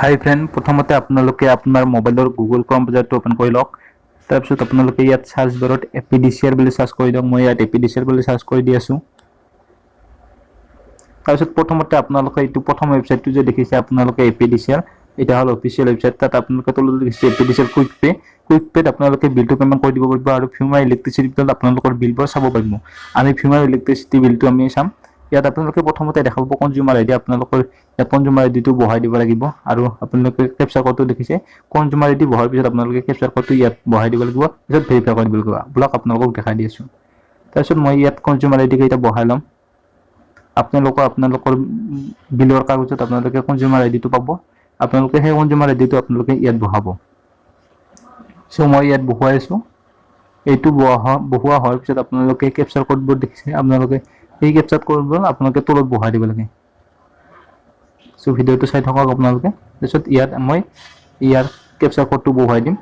হাই friend, প্ৰথমতে আপোনালোকে আপোনাৰ মোবাইলৰ গুগল ক্ৰম ব্ৰাউজাৰটো অ'পেন কৰি লওক। তাৰপিছত আপোনালোকে ইয়াত চাৰ্চ বাৰত এপিডিচিএল বুলি চাৰ্চ কৰি দিয়ক। মই ইয়াত এপিডিচিএল বুলি চাৰ্চ কৰি দি আছোঁ। তাৰপিছত প্ৰথমতে আপোনালোকে এইটো প্ৰথম ৱেবছাইটটো যে দেখিছে আপোনালোকে এপিডিচিএল, এটা হ'ল অফিচিয়েল ৱেবছাইট। তাত আপোনালোকে তলত দেখিছে এপিডিচিএল কুইক পে'। কুইক পে'ত আপোনালোকে বিলটো পে'মেণ্ট কৰি দিব পাৰিব আৰু ফিউমাৰ ইলেক্ট্ৰিচিটি বিলত আপোনালোকৰ বিলবোৰ চাব পাৰিব। আমি ফিউমাৰ ইলেক্ট্ৰিচিটি বিলটো আমি চাম। ইয়াত আপোনালোকে প্ৰথমতে দেখা পাব কনজিউমাৰ আইডি। আপোনালোকৰ ইয়াত কনজিউমাৰ আইডিটো বহাই দিব লাগিব আৰু আপোনালোকে কেপচাৰ ক'ডটো দেখিছে। কনজিউমাৰ আইডি বহাৰ পিছত আপোনালোকে কেপচাৰ ক'ডটো ইয়াত বহাই দিব লাগিব, পিছত ভেৰিফাই কৰি দিব লাগিব। বোলক আপোনালোকক দেখাই দি আছোঁ। তাৰপিছত মই ইয়াত কনজিউমাৰ আইডি কেইটা বহাই ল'ম। আপোনালোকৰ বিলৰ কাগজত আপোনালোকে কনজিউমাৰ আইডিটো পাব। আপোনালোকে সেই কনজিউমাৰ আইডিটো আপোনালোকে ইয়াত বহাব। চ' মই ইয়াত বহুৱাই আছোঁ। এইটো বহোৱা হোৱাৰ পিছত আপোনালোকে কেপচাৰ ক'ডবোৰ দেখিছে, আপোনালোকে এই কেপচাৰ ক'ডবোৰ আপোনালোকে তলত বহাই দিব লাগে। চ' ভিডিঅ'টো চাই থাকক আপোনালোকে। তাৰপিছত ইয়াত মই ইয়াৰ কেপচাৰ ক'ডটো বহুৱাই দিম।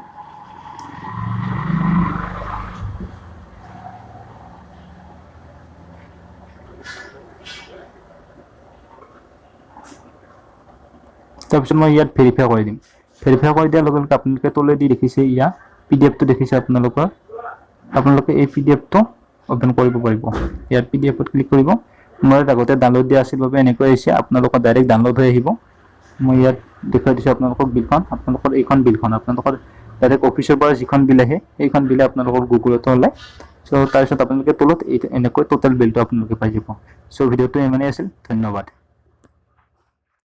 তাৰপিছত মই ইয়াত ভেৰিফাই কৰি দিম। ভেৰিফাই কৰি দিয়াৰ লগে লগে আপোনালোকে তলেদি দেখিছে ইয়াৰ পিডিএফটো দেখিছে আপোনালোকৰ। আপোনালোকে এই পিডিএফটো অ'পেন কৰিব পাৰিব। ইয়াত পিডিএফত ক্লিক কৰিব। মই ইয়াত আগতে ডাউনলোড দিয়া আছিল বাবে এনেকৈ আহিছে, আপোনালোকৰ ডাইৰেক্ট ডাউনলোড হৈ আহিব। মই ইয়াত দেখুৱাই দিছোঁ আপোনালোকক বিলখন। আপোনালোকৰ এইখন বিলখন আপোনালোকৰ ডাইৰেক্ট অফিচৰ পৰা যিখন বিল আহে সেইখন বিলে আপোনালোকৰ গুগলতো ওলায়। চ' তাৰপিছত আপোনালোকে তলত এইটো এনেকৈ টোটেল বিলটো আপোনালোকে পাই যাব। চ' ভিডিঅ'টো ইমানেই আছিল, ধন্যবাদ।